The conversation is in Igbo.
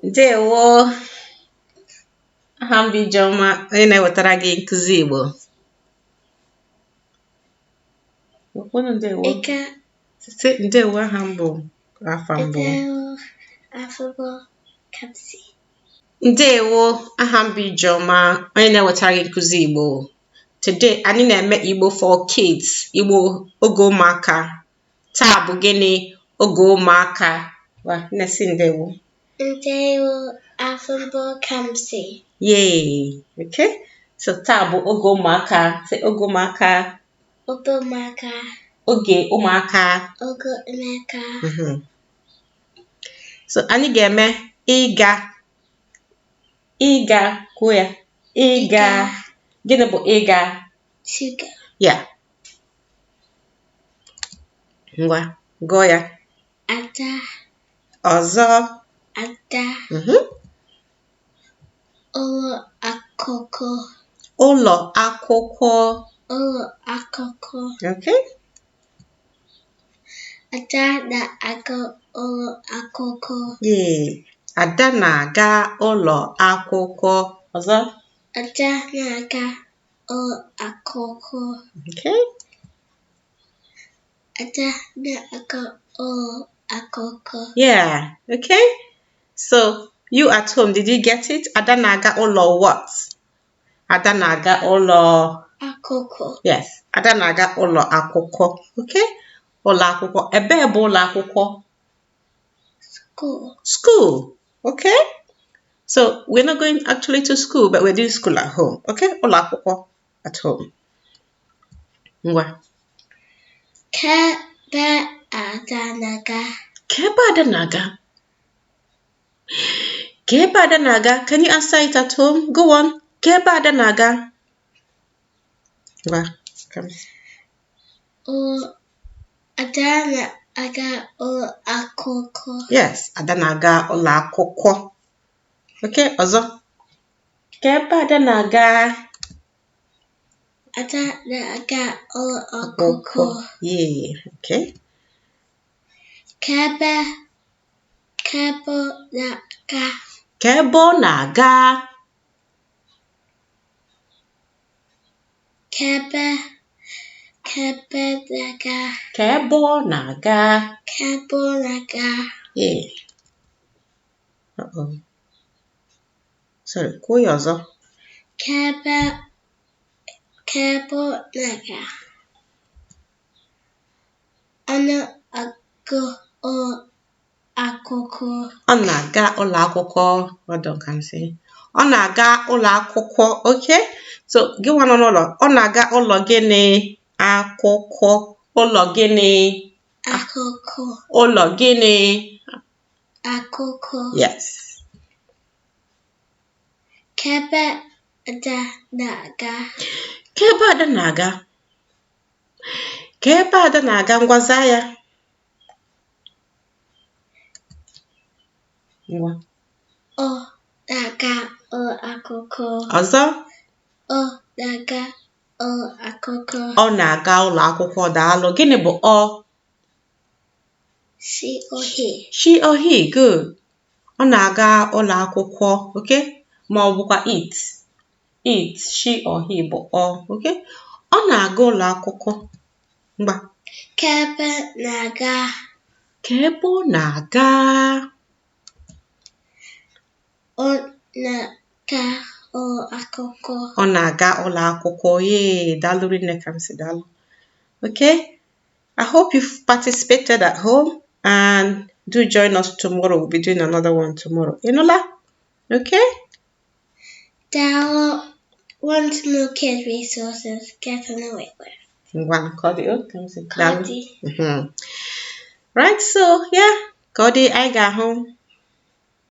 Ndewo! Aha m bụ Ijeọma, onye na-ewetara gị nkụzi Igbo. Kwuonụ ndewo. Ike Sị ndewo aha m bụ afa m bụ. ndewo afa m bụ Kamsi. Ndewo, aha m bụ Ijeọma, onye na-ewetara gị nkụzi Igbo. Today anyị na-eme Igbo for Kids, Igbo oge ụmụaka. Taa bụ gịnị? Oge ụmụaka. Ngwa, nne sị ndewo. Ndewo afa m bụ Kamsi. Yay! Okay? So taa bụ oge ụmụaka. Sị oge ụmụaka. Oge ụmụaka. Oge ụmụaka. Oge ụmụaka. So anyị ga-eme ịga. Ịga. Kwuo ya. Ịga. Gịnị bụ ịga? To go. Yeah. Ngwa, gụọ ya. Ada. Ọzọ. Ada. Ụlọ akwụkwọ. Ụlọ akwụkwọ. Ụlọ akwụkwọ. Okay. Ada na-aga ụlọ akwụkwọ. Yay. Ada na-aga ụlọ akwụkwọ. Ọzọ. Ada na-aga ụlọ akwụkwọ. Okay. Ada na-aga ụlọ akwụkwọ. Yeah. Okay. So you at home, did you get it? Ada na-aga ụlọ what? Ada na-aga ụlọ Akwụkwọ. Yes. Ada na-aga ụlọ akwụkwọ. Okay. Ụlọ akwụkwọ. Ebee bụ ụlọ akwụkwọ? School. School. Okay. So we're not going actually to school, but we're doing school at home. Okay. Ụlọ akwụkwọ at home. Ngwa. Kebe Ada na-aga. Ka ebe Ada na-aga? Ka ebe Ada na-aga? Can you answer it at home? Go on. Ka ebe Ada na-aga? Ngwa. Come. Ụlọ Ada na-aga ụlọ akwụkwọ. Yes, Ada na-aga ụlọ akwụkwọ. Okay, ọzọ. Ka ebe Ada na-aga? Ada na-aga ụlọ akwụkwọ. Yeah, okay. Kebe kebe na-aga. Ka ebe ọ na-aga? Kebe kebe na-aga. Ka ebe ọ na-aga? Kebe ọ na-aga. Yeah. Uh-oh. Sorry, kwuo ya ọzọ. Kebe kebe ọ na-aga. Ọ na-aga ụlọ akwụkwọ. Ọ na-aga ụlọ akwụkwọ. Well done, Kamsi. Ọ na-aga ụlọ akwụkwọ. Okay? So, gị nwa nọ n'ụlọ, ọ na-aga ụlọ gịnị? Akwụkwọ. Ụlọ gịnị? Akwụkwọ. Ụlọ gịnị? Akwụkwọ. Yes. Kebe Ada na-aga. Ka ebe Ada na-aga? Ka ebe Ada na-aga? Ngwa zaa ya. Ngwa. Ọ na-aga ụlọ akwụkwọ. Ọzọ. Ọ na-aga ụlọ akwụkwọ. Ọ na-aga ụlọ akwụkwọ. Daalụ. Gịnị bụ ọ? She or he. She or he. Good. Ọ na-aga ụlọ akwụkwọ. Okay? Ma ọ bụkwa it. It, she or he bụ ọ. Okay? Ọ na-aga ụlọ akwụkwọ. Ngwa. Kebe na-aga. Ka ebe ọ na-aga? Ọ na-aga ụlọ akwụkwọ. Ọ na-aga ụlọ akwụkwọ. Yay! Daalụ rinne Kamsi, daalụ. Okay? I hope you've participated at home and do join us tomorrow. We'll be doing another one tomorrow. Ị nụla? Okay? Daalụ. Want more kids resources? Get on the wait list. Ngwa, ka ọ dị. Oh, Kamsi. Daalụ. Ka ọ dị. Right, so yeah, ka ọ dị anyị ga-ahụ.